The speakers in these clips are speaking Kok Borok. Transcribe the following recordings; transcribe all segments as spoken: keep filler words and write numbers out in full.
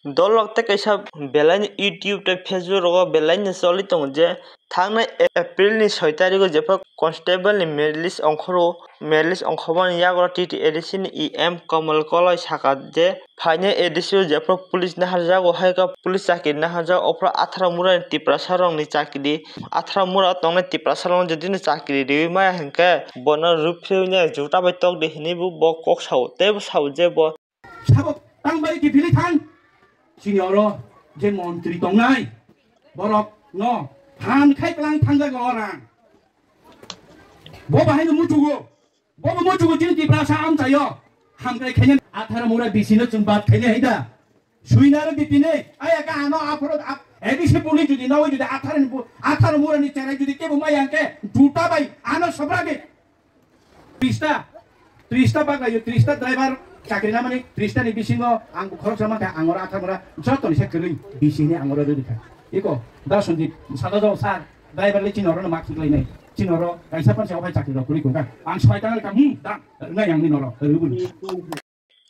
Dolok tei kaisa belaini YouTube tei Facebook rogo belaini choli tongo je thangnai April ni soi tarigo jephru constable ni merit list ongkhoro, merit list ongkhobani yago T T A D C ni E M Kamal Koloi saka je phainai A D C o jephru police naharjago, hai khe police chakiri naharjago, ophru atharo mura ni Tiprasa rokni chakiri, atharo mura tongnai Tiprasa rokno jodi no chakiri riwi maya hinkhe bono rwphriwi nai juta bai tokdi hinwi bo kok sao. Tei bo sao je bo Sabo tang bai kiphilwi thang. Chini oro je montri tongnai, borok no phan khai klang thangjak o rang. Bo bahai no muchugo. Bo bo muchugo chini Tiprasa amchaio. Hamkrai khaina atharo mura bisi no chwng bat khaina hai da. Suina ro di tini. Aya ka ano aphoro ap-, A D C police jodi nawi jodi atharo ni bu-, atharo mura ni cherai jodi kebo maya hwnkhe juta bai ano sobra di. Trista, trista baglaio, trista driver chakri namani, trista ni bisingo ang bo khoroksa mankha, ang oro athar mura joto ni se kwrwi bisini ang oro rwrwkha. Iko, da Sanjit, salo jao sir, driver le chini oro no ma khiklainai, chini oro kaisa pansa ophai chakri rok kwrwi tongkha. Ang soi tang kha, hmm, da, rwnai ang ni noro, rwbwni.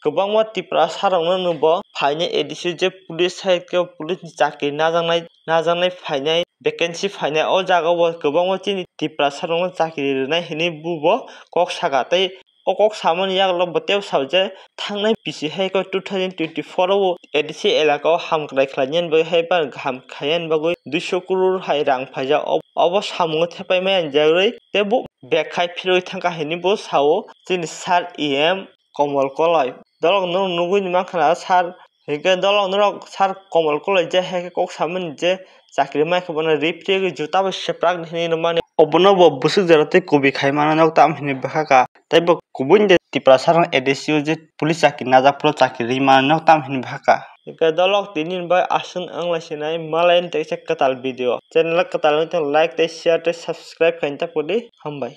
Kwbangma Tiprasa rokno no bo phainai A D C je police hai khe police ni chakri najaknai, najaknai phainai, vacancy phainai, o jaga o bo kwbangma chini Tiprasa rokno chakri rwnai hinwi bo bo kok saka. Tei o kok samani yagulo bo teibo sao je thangnai bisi hai khe two thousand twenty-four o A D C elaka o hamkrai khlainani bagwi hai ba kaham khainani bagwi duiso crore hai rang phaijak. Ob-, obo samungo thepai maya hinjagwi tei bo bag khai phirwi thangkha hinwi bo sao chini sir E M Komol Koloi. Dolok norok nugwi ni mankha na sir, hinkhe dolok norok sir Komol Koloi je hai khe kok samani je chakri mai khe bono ripri juta bai seprak hinwi rwmani. Obono bo bwswk jora tei kubi khai mano nok tam hinwi bwkha ka. Tei bo kubun de Tiprasa rok A D C o je police chakri najak phuru chakri ri mano nok tam hinwi bwkha ka. Hinkhe dolok tini bai aswk wng lai sinai malai ni teisa kwtal video. Channel kwtal wngtong like tei share tei subscribe khaina ta pudi. Hambai.